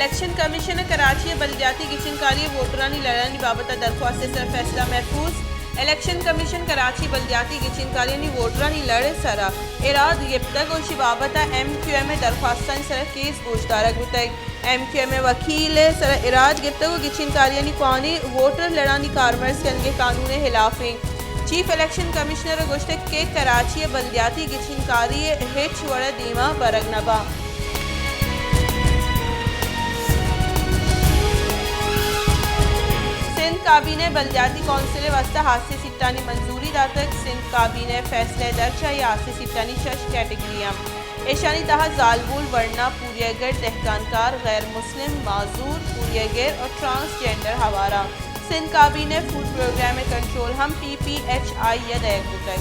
Election commission ءَ کراچی ءِ بلدیاتی گچینکاری ءِ ووٹرانی لڑانی بابت ءَ درخواست ءِ سر ءَ فیصلہ محفوظ۔ الیکشن کمیشن کراچی ءِ بلدیاتی گچینکاریانی ووٹرانی لڑ ءِ سر ءَ ایراد گپتگ ءُ ایشی بابت ءَ ایم کیو ایم ءِ درخواستانی سر ءَ کیس گوشدارگ بوتگ۔ ایم کیو ایم ءِ وکیل ءِ سر ءَ ایراد گپتگ ءُ گچینکاریانی کوانی ووٹر لڑانی کارمرز کنگ ءِ قانون ءِ ہلاف اِنت۔ چیف الیکشن کمشنر ءَ گوشتگ کہ کراچی ءِ بلدیاتی گچینکاری ءَ ہچ وڑ ءَ دیما برگ نہ باں۔ سندھ کابینہ ءَ بلدیاتی کونسل ءِ واستہ ہاسیں سیٹانی منظوری داتگ۔ سندھ کابینہ ءِ فیصلہ ءَ درچ ءَ اے ہاسیں سیٹانی شش کیٹگری اَنت۔ ایشانی تہا زالبول، ورنا، پوریہ گر، دہکانکار، غیر مسلم، معذور، پوریہ گر ءُ ٹرانسجینڈر ہوار اَنت۔ سندھ کابینہ ءِ فوڈ پروگرام ءِ کنٹرول ہم پی پی ایچ آئی ءَ دئیگ بوتگ۔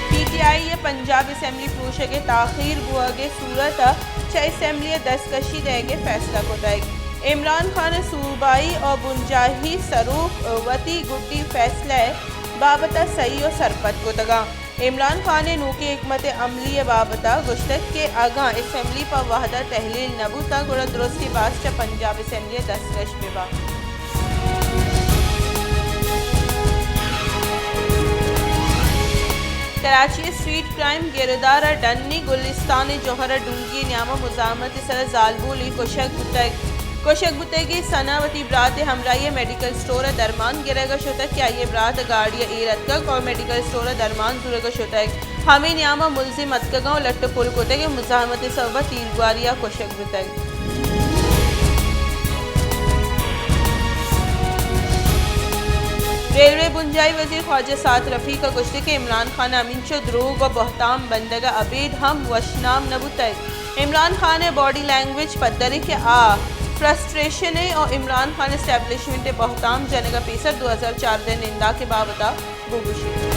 پی ٹی آئی ءَ پنجاب اسمبلی پروشگ ءِ تاخیر بوگ ءِ صورت ءَ چہ اسمبلی ءَ دستکشی دئیگ ءِ فیصلہ کتگ۔ عمران خان ءِ صوبائی ءُ بنجاہی سروک وتی گڈی فیصلہ ءِ بابت ءَ سہی ءُ سرپد کتگ اَنت۔ عمران خان ءِ نوکیں حکمت عملی ءِ بابت ءَ گوشتگ کہ اگاں اسمبلی پہ وھد ءَ تحلیل نہ بوتاں، گڑا درستیں بحث چہ پنجاب اسمبلی ءَ دستکش بہ بنت۔ کراچی ءِ اسٹریٹ کرائم گردار ءِ ڈنی گلستان ءِ جوہر ءِ ڈونگی ءِ نیام ءَ مزاحمت ءِ سر ءَ زالبولے کشگ بوتگ۔ کشگ بوتگیں ثنا وتی برات ءِ ہمراہی ءَ میڈیکل اسٹور ءَ درمان گرگ ءَ شتگ کہ آئی ءِ برات گاڑی ءَ ایر اتکگ ءُ میڈیکل اسٹور ءَ درمان زورگ ءَ شتگ۔ ہمے نیام ءَ ملزم اتکگ اَنت ءُ لٹ ءُ پل کتگ ءُ مزاحمت ءِ سبب ءَ تیرگواری ءَ کشگ بوتگ۔ ریلوے بنجاہی وزیر خواجہ سعد رفیق ءَ گوشتگ کہ عمران خان ءَ ہمینچو دروگ ءُ بہتام بندگ ءَ ابید ہم وشنام نہ بوتگ۔ عمران خان ءِ باڈی لینگویج پدر اِنت کہ آ فرسٹریشن ءَ اِنت ءُ عمران خان اسٹیبلشمنٹ ءِ بہتام جنگ ءَ پیسر دو ہزار چاردہ ءِ ننداک ءِ بابت ءَ بگوشیت۔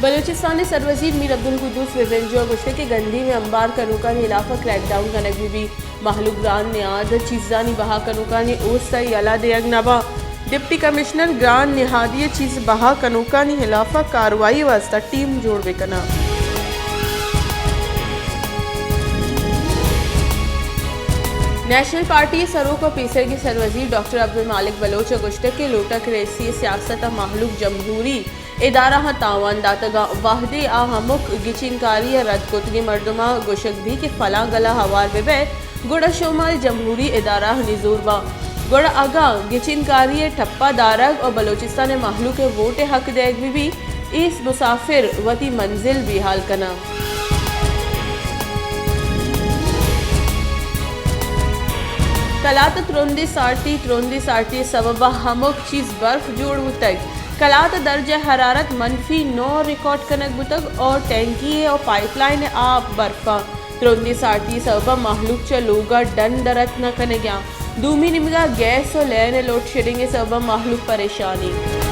بلوچستان ءِ سروزیر میر عبدالقدوس ببنجو ءَ گوشتگ کہ گندیم ءِ امبار کنوکانی ہلاف ءَ کریک ڈاؤن کنگ بہ بیت، مہلوک گران نہاد ءِ چیزانی بہا کنوکانی اوست ءَ یلہ دیگ نہ باں۔ ڈپٹی کمشنر گران نہادی ءِ چیز بہا کنوکانی ہلاف ءَ کاروائی ءِ واستہ ٹیم جوڑ بہ کناں۔ نیشنل پارٹی ءِ سروک ءُ پیسرگیں سروزیر ڈاکٹر عبدالمالک بلوچ ءَ گوشتگ کہ لوٹکریسی ءِ سیاست ءَ مہلوک جمہوری ادارہاں تاوان داتگ ءُ وہدے آ ہمک گچینکاری ءَ رد کتگیں مردماں گوشگ بیت کہ فلاں گل ءَ ہوار بہ بئے، گڑا شمئے جمہوری ادارہانی زور باں۔ گڑا اگاں گچینکاری ءِ ٹپہ دارگ ءُ بلوچستان ءِ مہلوک ءِ ووٹ ءِ حق دئیگ بہ بیت، اے مسافر وتی منزل بیحال کناں۔ کلات ءَ ترندیں سارتی، ترندیں سارتی ءِ سبب ءَ ہمک چیز برف جوڑ بوتگ۔ کلات ءَ درجہ حرارت منفی نو ریکارڈ کنگ بوتگ ءُ ٹینکی ءُ پائپ لائن ءِ آپ برف اَنت۔ ترندیں سارتی ءِ سبب ءَ مہلوک چہ لوگ ءَ ڈن در اتک نہ کنگ ءَ اَنت۔ دومی نیمگ ءَ گیس ءُ لین ءِ لوڈ شیڈنگ ءِ سبب ءَ مہلوک پریشان اَنت۔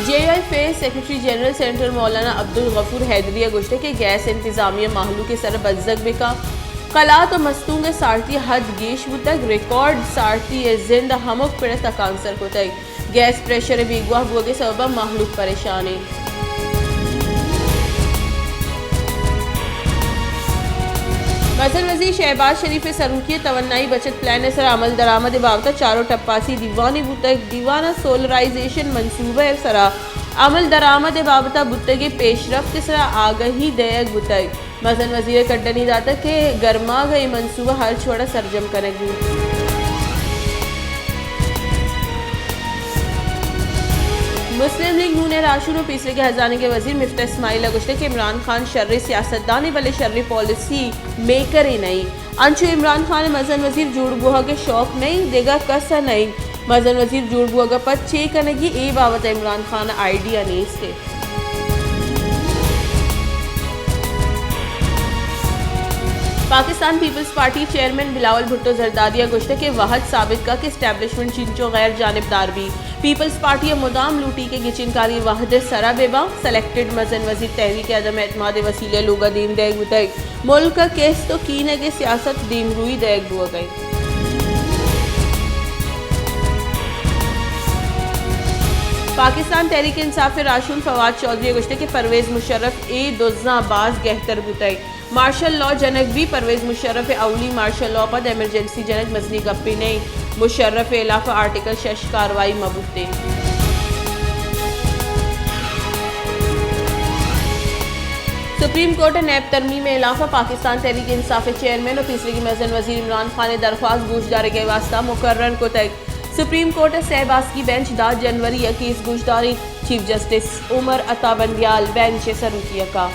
جے آئی ایف اے ءِ سیکرٹری جنرل سینیٹر مولانا عبدالغفور حیدری ءَ گوشتگ کہ گیس انتظامیہ مہلوک ءِ سر ءَ بزگ بہ کنت۔ کلات ءُ مستونگ ءِ سارتی ءِ حد گیش بوتگ، ریکارڈ سارتی ءِ زند ءَ ہمک پڑ ءَ تکانسر کتگ۔ گیس پریشر ءِ بیگواہ بوگ ءِ سبب ءَ مہلوک پریشان اَنت۔ مزن وزیر شہباز شریف ءِ سروکی ءَ توانائی بچت پلان ءِ سر ءَ عمل درآمد ءِ بابت ءَ چارو ٹپاسی دیوانے بوتگ۔ دیوان ءَ سولرائزیشن منصوبہ ءِ سر ءَ عمل درآمد ءِ بابت ءَ بوتگیں پیشرفت ءِ سر ءَ آگہی دئیگ بوتگ۔ مزن وزیر ءَ کڈنی داتگ کہ گرماگ ءِ اے منصوبہ ہرچ وڑ ءَ سرجم کنگ بوت۔ مسلم لیگ نون ءِ راہشون ءُ پیسریگیں ہزانگ ءِ وزیر مفتاح اسماعیل ءَ گوشتگ کہ عمران خان شریں سیاستدانے بلے شریں پالیسی میکرے نہ اِنت۔ انچو عمران خان ءِ مزن وزیر جوڑ بوہگ ءِ شوق نہ اِنت، دگہ کس ءَ نہ اِنت۔ مزن وزیر جوڑ بوہگ ءَ پد چے کنگی، اے بابت ءَ عمران خان ءَ آئیڈیا نیست اِنت۔ Pakistan peoples party chairman Bilawal Bhutto Zardari ءَ گوشتگ کہ وہد ثابت کنت کہ اسٹیبلشمنٹ چنچو غیر جانبدار بیت۔ پیپلز پارٹی ءَ مدام لوٹیت کہ گچینکاری وہد ءِ سر ءَ بہ بنت۔ سلیکٹڈ مزن وزیر تحریک عدم اعتماد ءِ وسیلہ ءَ لوگ ءَ دیم دئیگ بوتگ۔ ملک ءَ کست ءُ کینگ ءِ سیاست دیمروئی دئیگ بوگ ءَ اِنت۔ پاکستان تحریک انصاف ءِ راہشون فواد چوہدری ءَ گوشتگ کہ پرویز مشرف ءِ دزاں باز گہتر بوتگ، مارشل لا جنگ بی، پرویز مشرف ءِ اولی مارشل لا پد ایمرجنسی جنگ مزنیں گپے نہ انت، مشرف ءِ ہلاف ءَ آرٹیکل شش کاروائی مہ بوتیں۔ سپریم کورٹ ءَ نیب ترمیم ءِ ہلاف ءَ پاکستان تحریک انصاف ءِ چیئرمین ءُ پیسریگیں مزن وزیر عمران خان ءِ درخواست گوشدارگ ءِ واستہ مقرر کتگ۔ سپریم کورٹ ءَ سئے باسکی بنچ دہ جنوری ءَ کیس گوشدارینت، چیف جسٹس عمر عطا بندیال بنچ ءِ سروکی ءَ کاہ۔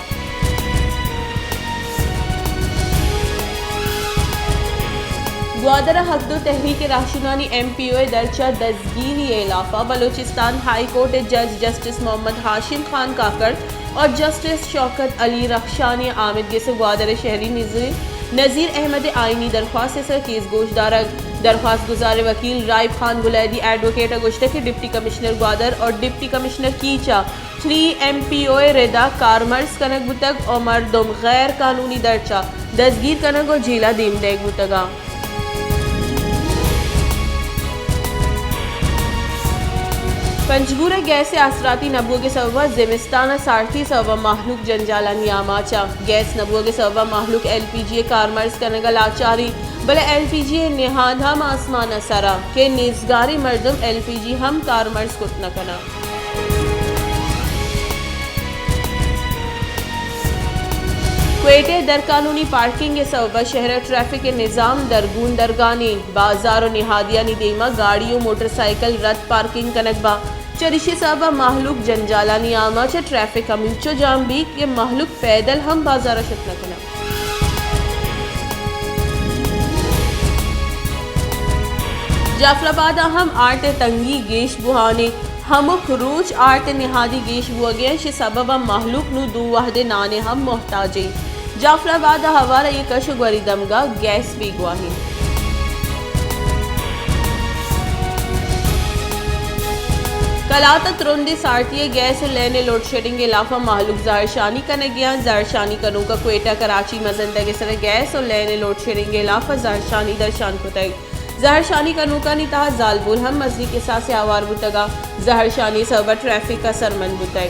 گوادر ءَ حق دو تحریک ءِ راہشونانی ایم پی او ءِ درچ ءَ دزگیری ءِ ہلاف ءَ بلوچستان ہائی کورٹ ءِ جج جسٹس محمد ہاشم خان کاکڑ ءُ جسٹس شوکت علی رخشانی ءَ آمدگس ءَ گوادر ءِ شہری نظیر، نذیر احمد ءِ آئینی درخواست ءِ سر ءَ کیس گوشدارگ۔ درخواست گزار ءِ وکیل رائب خان بلیدی ایڈووکیٹ ءَ گوشتگ کہ ڈپٹی کمشنر گوادر ءُ ڈپٹی کمشنر کیچ ءَ تھری ایم پی او ءِ رد ءَ کارمرز کنگ بوتگ ءُ مردم غیر قانونی درچ ءَ دزگیر کنگ ءُ جیل ءَ دیم دئیگ بوتگ اَنت۔ پنجگور ءَ گیس ءِ آسراتی نہ بوگ ءِ سبب ءَ زمستان ءِ سارتی ءِ سبب ءَ مہلوک جنجالانی آماچ اَنت۔ گیس نہ بوگ ءِ سبب ءَ مہلوک ایل پی جی ءِ کارمرز کنگ ءَ لاچار اَنت، بلے ایل پی جی ءِ نہاد ہم آسمان ءِ سر ءَ کہ نیزگاریں مردم ایل پی جی ہم کارمرز کت نہ کن اَنت۔ کوئٹہ ءَ درقانونی پارکنگ ءِ سبب ءَ شہر ءِ ٹریفک ءِ نظام درگون درگانی، بازار ءُ نہادیانی دیم ءَ گاڑی ءُ موٹر سائیکل رد پارکنگ کنگ باں، چریشی ءِ سبب ءَ مہلوک جنجالانی آماچ ءَ ٹریفک ہمینچو جام بیت کہ مہلوک پیدل ہم بازار ءَ شت نہ کن اَنت۔ جعفر آباد ءَ ہم آرٹ ءِ تنگی گیش بوہان اِنت۔ ہمک روچ آرٹ ءِ نہادی گیش بوہگ ءَ اِنت، شی سبب ءَ مہلوک نوں دو وہد ءِ نان ءِ ہم محتاج اِنت۔ جعفر آباد ءَ ہوار ءَ یک کش ءُ گوری دمگ ءَ گیس بیگواہ اِنت۔ کلات ءَ ترندیں سارتی ءَ گیس ءُ لین ءِ لوڈشیڈنگ ءِ ہلاف ءَ مہلوک زہرشانی کنگ ءَ اَنت۔ زہرشانی کنوک ءَ کوئٹہ کراچی مزن تگ ءِ سر ءَ گیس ءُ لین ءِ لوڈشیڈنگ ءِ ہلاف ءَ زہرشانی درشان کتگ۔ زہرشانی کنوکانی تہا زالبول ہم مزنیں کساسے آوار بوتگ ءُ زہرشانی ءِ سبب ءَ ٹریفک ءَ سرمند بوتگ۔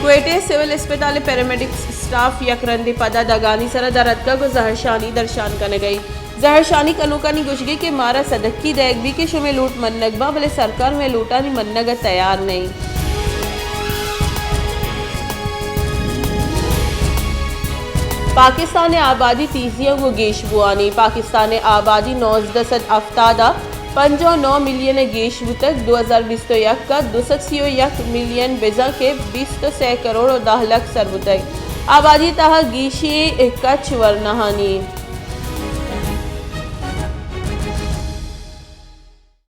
کوئٹہ ءِ سول اسپتال ءِ پیرامیڈکس اسٹاف یک رندے پدا دگانی سر ءَ در اتکگ ءُ زہرشانی درشان کنگ ءَ اِنت۔ زہرشانی کنوکانی گوشگ اِنت کہ مارا سدکی دئیگ بیت کہ شمئے لوٹ منگ باں، بلے سرکار مئے لوٹانی منگ ءَ تیار نہ اِنت۔ پاکستان ءِ آبادی تیزی ءَ گوں گیش بوان اِنت۔ پاکستان ءِ آبادی نوزدہ سد ہفتاد ءَ پنجاہ ءُ نو ملین ءَ گیش بوتگ، دو ہزار بیست ءُ یک ءَ دو سد سی ءُ یک ملین، بزاں کہ بیست ءُ سئے کروڑ ءُ دہ لکھ سر بوتگ۔ آبادی ءِ تہا گیشی کچ ورناہانی اِنت۔